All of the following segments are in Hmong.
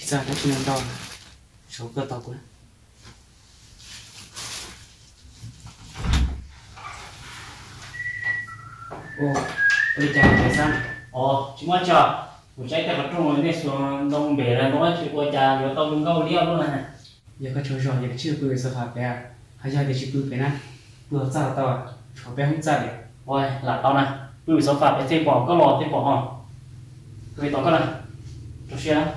Txaj tab sis no ntau, saum koj tos kuv. Ua li cas Xab? Os, tsis muaj tsi, kuv saib tej qhov rooj nej xuas ntoo npem los ntoo tsis ua cas yuav tau zoo nkauj liab luaj na. Yog koj tsaug zog ces koj tsij pw sofa pem, ho yog tias tsis pw pem na, pw hauv txaj los tau, tshuav peb hoob txaj li. Ua lam tau na, pw sofa pem thiaj pom koj los thiaj pom ho. Pw tos koj na, rau siab na.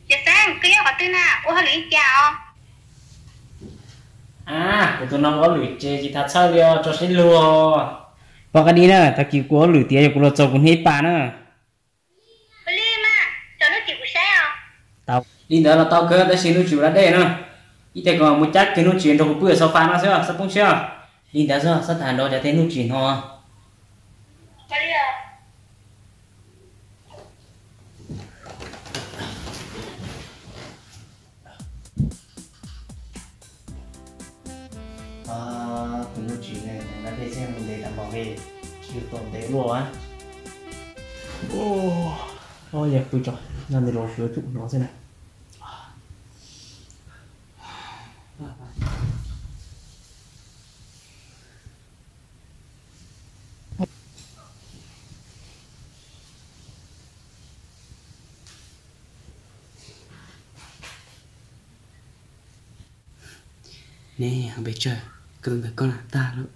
Ces Xab, koj nyob qhov twg na, ua hauj lwm li cas os? A, kuv tus no ua hauj lwm tsev tsis tas txhawj li os, tso siab lug. Pom qab dib na, tag kis kuv ua hauj lwm tiav yog kuv los txaus kuv hnub ib pas na. Ua li mas, tso Nuj Tsis kuv saib os. Li ntawd los tau kawg, tab sis Nuj Tsis ua da dej na. Ib teg kom mus cab kiag Nuj Tsis nrog kuv pw sofa no xwb, xab poob siab. Li ntawd xwb, xab tham nrog cov tej Nuj Tsis no. Tus Nuj Tsis ne, da dej xwb ntev tas npaum li, tsis yog tuaj ntev luaj. Yog pw tso, nyob ntawm los yuav tsum no xwb na. Ne, pes tsawg, koj tus ntawm koj na tag lawm.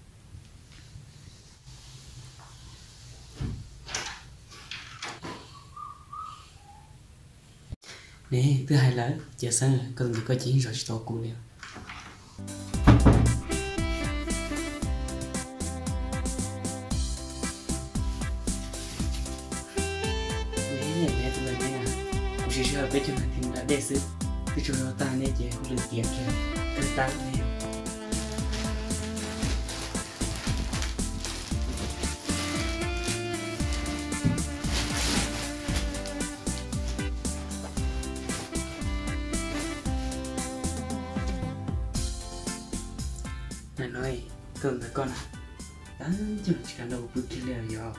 Ne, twb hais lawm, cia xeeb, koj tus ntawm koj ces yeej zov tsis tau kuv li. Kuv siv sij hawm peb caug nas this mus da dej xwb, twb tsaug zog tag nej ces hauj lwm tiav kiag, kawg tag ne. Nim no koj tus ntawm koj na, tag nrho tsis kam nrog kuv pw kiag li os yog.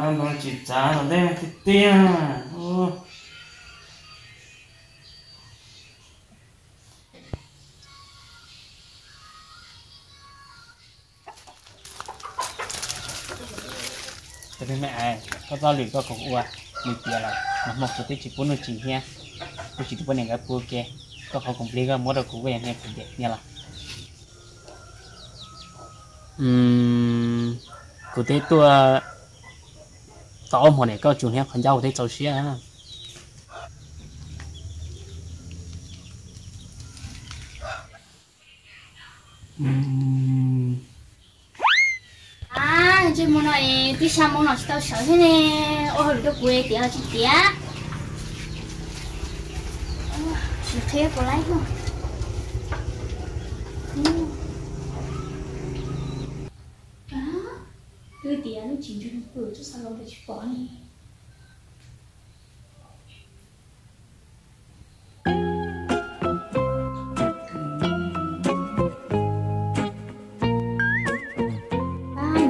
Ntoo tsis txav los ntej tiag tiag. Koj txoj lwm koj kom ua, nws tiav lawm, nag hmo kuv twb tsis pub Nuj Tsis thiab, Nuj Tsis tus poj niam nkawd pw ua ke, koj qhov khoom plig koj muab rau kuv, koj yog niag phem ntiag niag los. Kuv twb tuaj tau ob hmo ne, koj tsum hnia qhov ncauj kuv thiaj txaus siab. Ntsej muag no es twb xya moo no tsis tau sawv thiab ne, ua hauj lwm rau kuv tiav los tsis tiav. Tsis qhia puas laib no. Twb tiav Nuj Tsis nrog nws pw txoj xav los ntawd tsis pom ne.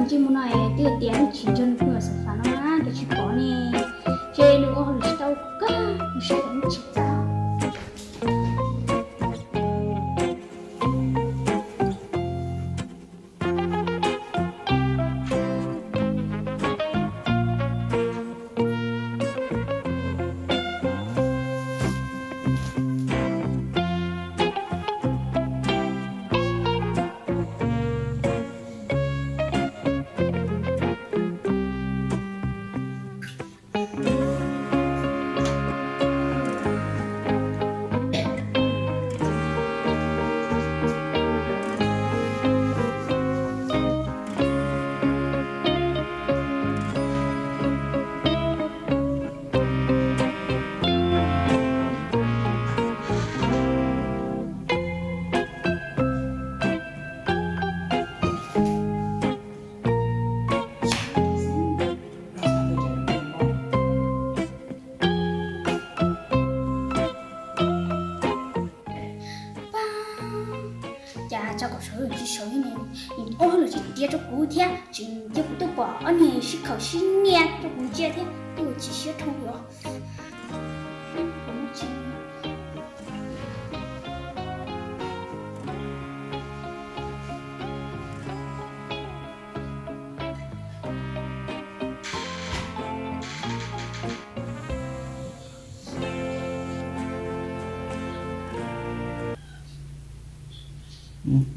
Ntsej muag no es twb tiav Nuj Tsis nrog nws pw sofa no na, tab tsis pom ne. Ces nws ua hauj lwm tsis tau kawg, nws saib kom Nuj Tsis txav. Ob lus tseem ntsia rau kuv thiab, tseem cia kuv tuaj pom ob niag sib khaum sib nyiam rau kuv ntsia thiab, kuv chim siab dhau li os.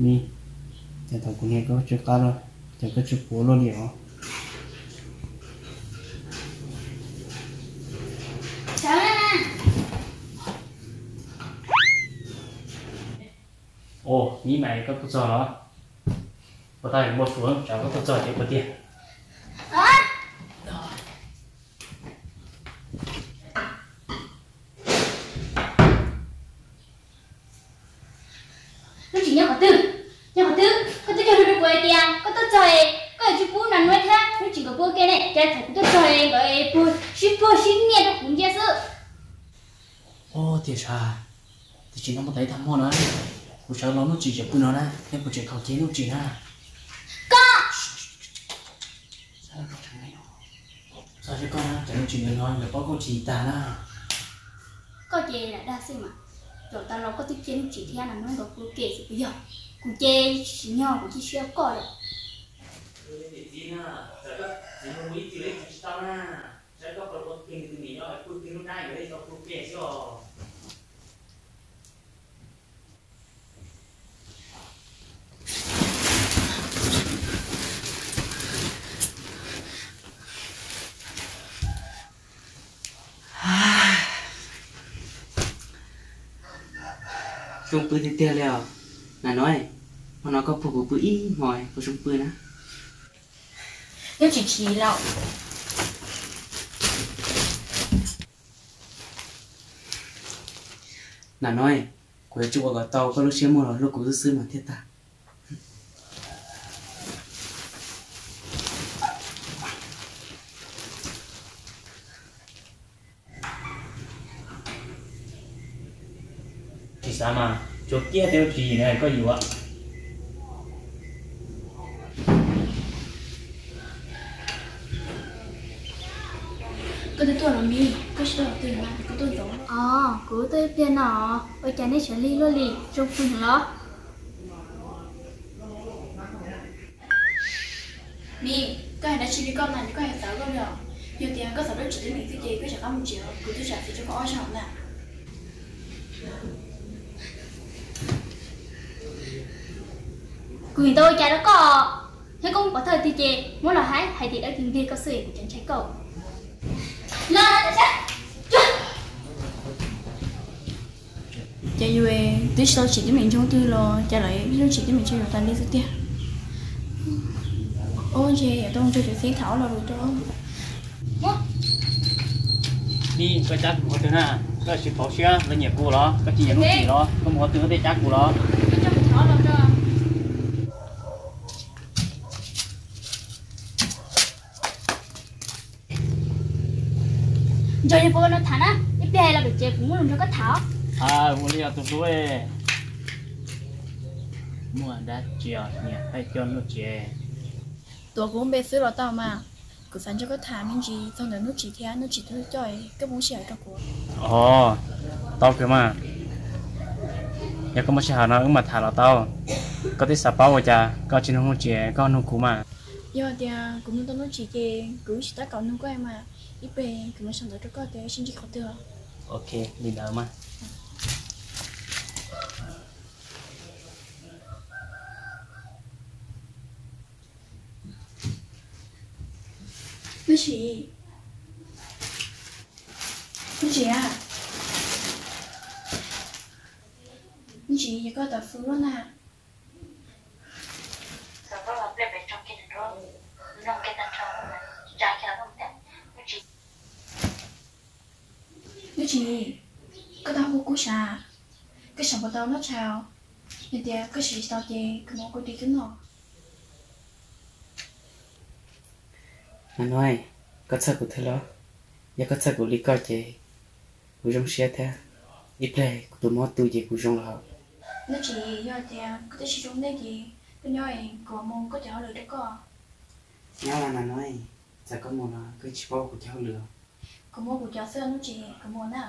Ni, cas thaum kuv niam koj tsis qab los, cas koj tsis quav luaj li os? Ua, Mim, koj tuaj txog los? Puas tau npau suav, tsam koj tuaj txog ces puas tiag? Lub tseem nyob qhov twg? Nyob qhov twg? Koj twb cog lus rau kuv hais tias koj tuaj txog es koj yuav tsis pub Nas Nuj thiab lub tseem nkawd pw ua ke ne, cas thaum kuv tuaj txog es nkawd puag sib puag sib nyiam rau kuv ntsia xwb. Ua, tiag sas, tiam sis no muaj tas ib tag hmo na, kuv sawv los Nuj Tsim tseem pw no na, neb puas tseem khaum ceg Nuj Tsim na? Koj! Txhob tsis koj na, cov Nuj Tsim no lawv paub koj tsis tag na. Koj ces lam dag xwb mas, zaum tas los koj twb cia Nuj Tsim thiab Nas Nuj nkawd pw ua ke xwb puas yog? Kuv ces tsis nyog kuv cia siab koj lawm. Txiv na, txawm koj txiv mus ib txwm los tsis tau na, saib koj ua twg nws tus niam nyob pw twg lub nab nkawd tau pw ua ke xwb os. Zoo pw tiag tiag li os. Nas Nuj, hmo no koj puag kuv pw ib hmo puas zoo pw na? Neb tsis chim los? Nas Nuj, kuv yuav tsum ua kom tau koj lub siab muaj los hlub kuv xwb xwb mas thiaj tag. Tsis xav mas, tsuas kiag tej lub tswv yim na koj yuav. Koj twb tuaj los Mim, koj tsis tuaj qhov twg na, koj tuaj ntxov. Os, kuv tuaj ib pliag no, ua cas nej sawv lig luaj li, zoo pw heev los? Mim, koj hais dab tsi li koj mas, koj hais tawv luaj li os. Yog tias koj xav lub tsev teeb meem xwb ces koj rov qab mus tsev, kuv twb zam txim rau koj ob zaug na. Kuv yeej tau ua cas rau koj, thiab koj muab pov thawj tiag ces muab los hais, hais tias dawb ceev ntiag koj xwb es kuv tseem ntshai koj. Los, ces yus twb tsis tau tsim teeb meem ntsoog twg los cas lawv ib lub tsim teeb meem tshaj yuav tas li xwb tiag. Ub, ntshe yuav tau nrog cov xeeb tham ob lo lus rau. Ni, koj cab kuv qhov twg na? Koj tsis pauv siab los nyiam kuv los? Koj tsis nyiam Nuj Tsim los? Koj mus qhov twg koj thiaj cab kuv los? Nrog yog puas no tham na, ib pliag los pem tsev kuv muaj lus nrog koj tham. Ua li os tus hlub, muaj dab tsi os nyiam pheej coj Nuj Tsim? Tuav kuv lub npe xwb los tau mas. Kuv xav nrog koj tham me ntsis txog ntawm Nuj Tsim thiab Nuj Tsim tus coj, koj puas muaj sij hawm rau kuv? Os, tau kawg mas. Yog koj muaj sij hawm no wb mam tham los tau. Koj twb xav paub ua cas koj tsis nug Nuj Tsim, koj nug kuv mas. Yog tias kuv nug tau Nuj Tsim ces kuv tsis tab kaum nug koj mas. Ib pliag kuv mam sau ntawv rau koj tias sib ntsib qhov twg. Ok, li ntawd mas. Nuj Tsim, Nuj Tsim, Nuj Tsim, yog koj tau fwv luaj na. Nuj Tsim, koj tau hu kuv sav, koj sav puas tau noj tshais? Yog tias koj siv tsis tau ces kuv mam hu kuv tus tub noj. Nas Nuj, koj txhawj kuv thiab los? Yog koj txhawj kuv li koj ces kuv zoo siab thiab. Ib pliag kuv tus mob tu ces kuv zoo los. Nuj Tsim, yog tias koj twb tsis zoo ntej ces Koj nyob, kuv mus muab koj cov hauj lwm rau koj. Nyob mas Nas Noib, txawm koj mus los koj tsis paub kuv cov hauj lwm. Kuv muab kuv cov xwb Nuj Tsis, kuv mus na.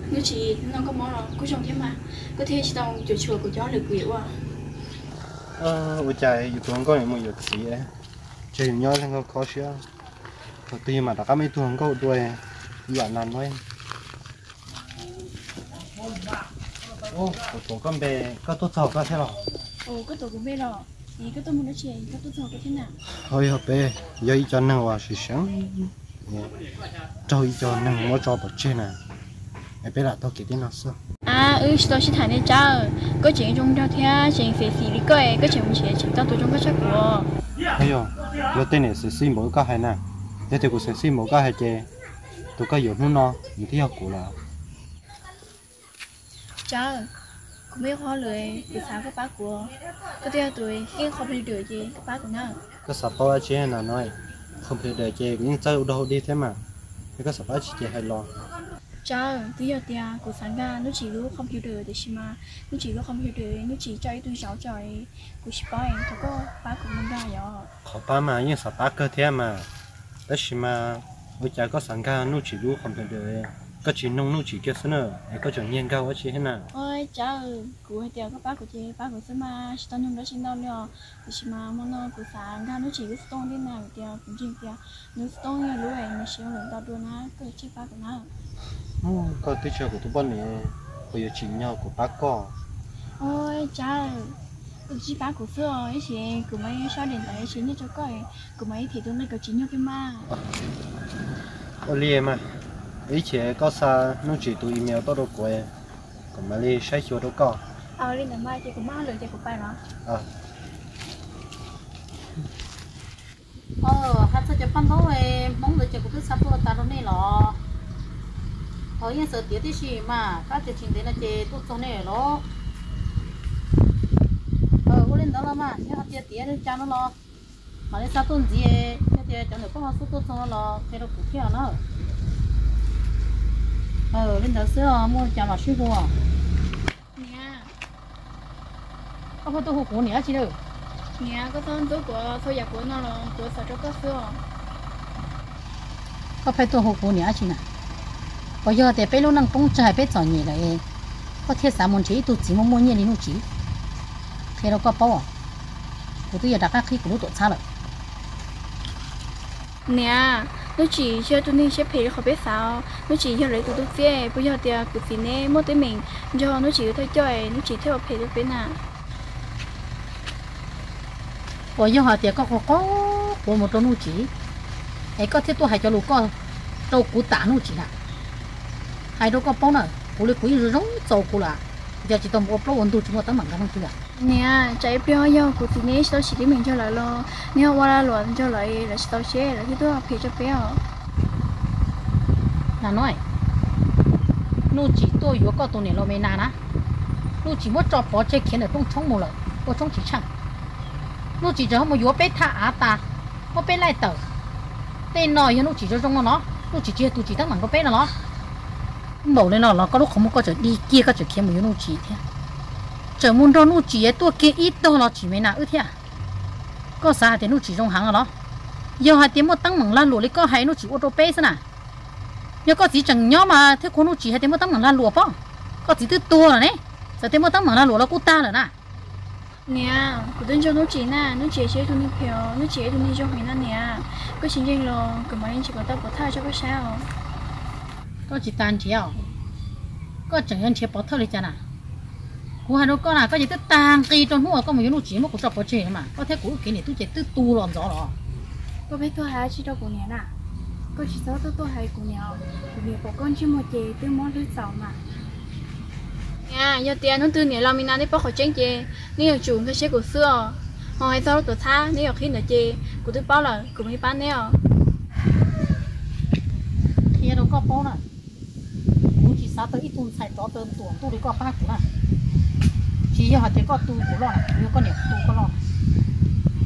Nuj Tsis, hnub no koj mob los kuj zoo thiab mas, koj thiaj tsis tau cuam tshuam kuv cov hauj lwm kuv yuav ua. Ua cas yus tus hluas nkauj mus yuav txiv, tseg yus nyob ib leeg khob siab, thaum twg yus mam rov qab muaj ib tug hluas nkauj dua ib yam Nas Noib. Kuv tuav koj npe, koj tuaj txog koj thiab los? Koj tuav kuv npe los? Koj tuaj mus dab tsi koj tuaj txog koj thiab na? Ho yog peb yog ib co neeg uas sim seev, raug ib co neeg muab tso pov tseg na, es peb lam taug kev tib no xwb. A, wb tsis tau sib tham ne Tsab, koj tseem zoo nraug thiab tseem sexy li koj, koj tseem mus nrhiav tseem tau tus zoo nkauj tshaj kuv. Yog, yog tej niam sexy npaum koj hais na, yog tias kuv sexy npaum koj hais ces tus koj yuav hnub no nws twb yog kuv lawm. Tsab, kuv muaj ib qho hauj lwm kuv xav koj pab kuv, koj twb yog tus keej computer ces koj pab kuv na. Koj xav paub dab tsi na no? Computer ces kuv yeej txawj ua dog ua dig thiab mas, yog koj xav paub dab tsi ces hais los. Tsab, twb yog tias kuv xav nkag Nuj Tsis lub computer tiam sis mas Nuj Tsis lub computer Nuj Tsis tso ib tug zauv tso, kuv tsis paub, thov koj pab kuv mus nkag yom. Qhov pab mas yeej xav pab kawg thiab mas, tab sis mas ua cas koj xav nkag Nuj Tsis lub computer, koj tsis noog Nuj Tsis kiag xwb na, es koj tseem nyiag nkag ua tsi thiab na? Ua Tsab, kuv hais tias koj pab kuv ces pab kuv xwb mas, tsis tau noog dab tsi ntau li os. Tiam sis mas hmo no kuv xav nkag Nuj Tsis lub xov tooj thiab na, vim tias kuv ntseeg tias nws lub xov tooj yog lub nws siv ua lawm ntau dua na, koj yuav tsum pab kuv na. Koj twb tsis yog kuv tus poj niam, kuv yuav tsim nyog kuv pab koj. Ua Tsab, koj tsis pab kuv xwb os, ib sim kuv mam li sab daim ntawv ib sim nyiaj rau koj, kuv mam li them tus neeg kom tsim nyog kiag mas. Ua li mas, ib chim koj xa Nuj Tsis tus email tuaj rau kuv, kuv mam li saib xyuas rau koj. Li ntawd mas ces kuv muaj hauj lwm ces kuv pais los. Hais txog cov paj ntaub Hmoob ntawd ces kuv twb xa tuaj tas rau nej los. Yeej txawm tiav tib si mas, kab tias tsis ntev no ces tuaj txog nej lawm los. Ua li ntawd los mas, yog hais tias tiav li cas no los mam li xa tuaj ntxiv, yog tias cov ntawm koj ho xub tuaj txog no los qhia rau kuv thiab na. Li ntawd xwb os, muaj cas mam sib hu. Niam, koj pheej tuaj hu kuv niam dab tsi lawm? Niam, koj txhob ntxub kuv, txhua yam kuv no los kuv xav rau koj xwb os. Koj pheej tuaj hu kuv niam dab tsi na? Puas yog tias peb lub neej poob tsawg, peb txom nyem lawm, koj thiaj xav mus nrhiav ib tug txiv muaj muaj nyiaj li Nuj Tsis? Qhia rau koj paub, kuv twb yuav rov qab qhib kuv lub tuam txhab lawm. Niam, Nuj Tsis yog tus neeg siab phem li qhov peb xav, Nuj Tsis yog lawv ib tug tub txib, puas yog tias kuv txiv neb muaj teeb meem nrog Nuj Tsis thawj coj, Nuj Tsis thiaj ua phem rau peb na? Puas yog hais tias koj quaj quaj quaj mus rau Nuj Tsis, es koj thiaj tuaj hais cov lus koj rau kuv tam Nuj Tsis na? Hais rau koj paub na, kuv li kuv yeej zoo zoo txaus kuv lawm, yog tsis tau mus ua plaub ua ntug tsis muaj teeb meem nrog leej twg lawm. Niam, tsam ib pliag yog kuv txiv neb tsis tau siv teeb meem nrog lawv los neb ho ua lag luam nrog lawv, lawv tsis tau siab lawv thiaj tuaj phem rau peb os. Nas Noib, Nuj Tsis tuaj yuav koj tus niam laus me Nas na, Nuj Tsis muab tso pov tseg khiav ntawm rooj tshoob mus lawm, ua tshoob tsis tsheej. Nuj Tsis tseem ho mus yuav peb thaj av tas, muab peb laij tawm. Tej no yog Nuj Tsis zoo zoo no los, Nuj Tsis tsis yog tus tsim teeb meem rau peb no los? Npaum li no los koj lub qhov muag koj tseem dig kiag koj tseem khiav mus yuav Nuj Tsis thiab. Tseem mus nrog Nuj Tsis tuaj kiag ib tog los tsis me Nas wb thiab. Koj xav hais tias Nuj Tsis zoo heev no los? Yog hais tias muaj teeb meem lag luam li koj hais Nuj Tsis ua rau peb xwb na. Yog koj txiv tseem nyob mas thiaj qhuas Nuj Tsis hais tias muaj teeb meem lag luam pob. Koj txiv twb tuag lawm ne, txawm tias muaj teeb meem lag luam los kuj tag lawm na. Niam, kuv twb ntsib Nuj Tsis na, Nuj Tsis tsis yog ib tug neeg phem, Nuj Tsis yog ib tug neeg zoo heev na niam. Koj tsis ntseeg los kuv mam li ntsis kom tau puas thawj rau koj saib os. Koj tsis tas nrhiav os, koj tseem yuav nrhiav pov thawj li cas na? Kuv hais rau koj na, koj ces twb tag nqi rau hnub uas koj mus yuav Nuj Tsis muab kuv tso pov tseg mas koj thiab kuv wb kev niam tub ces twb tu los ntxov los. Koj pheej tuaj hais dab tsi rau kuv niam na? Koj tsis txhob tuaj tuaj hais kuv niam, kuv niam pom koj ntsej muag ces twb mob hlwb txaus mas. Niam, yog tias hnub twg niam laus me Nas neb paub qhov tseeb ces neb yuav tsum nkag siab kuv xwb os. Ho hais txog lub tuam txhab neb yuav qhib ntawd ces kuv twb paub lawm, kuv mam li pab neb os. Koj paub na, kuv tsis xav tau ib tug ntxhais tsov taw tuam ntuj li koj pab kuv na. Tsis yog hais tias koj tu kuv loj na, kuv yog koj niam tu koj loj.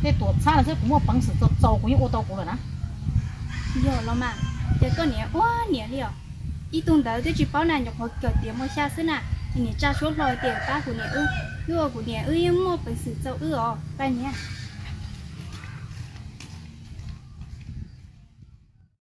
Tej tuam txhab no xwb kuv muaj peev xwm txaus txaus kuv yeej ua tau kuv lawm na. Yog los mas, ces koj niam ua niam li os. Ib tug ntawd twb tsis paub na, nyuam qhuav kawm tiav muaj xya xwb na, niam tsa suab hlo tias pab kuv niam wb, wb ua kuv niam wb yeej muaj peev xwm txaus wb os pab niam.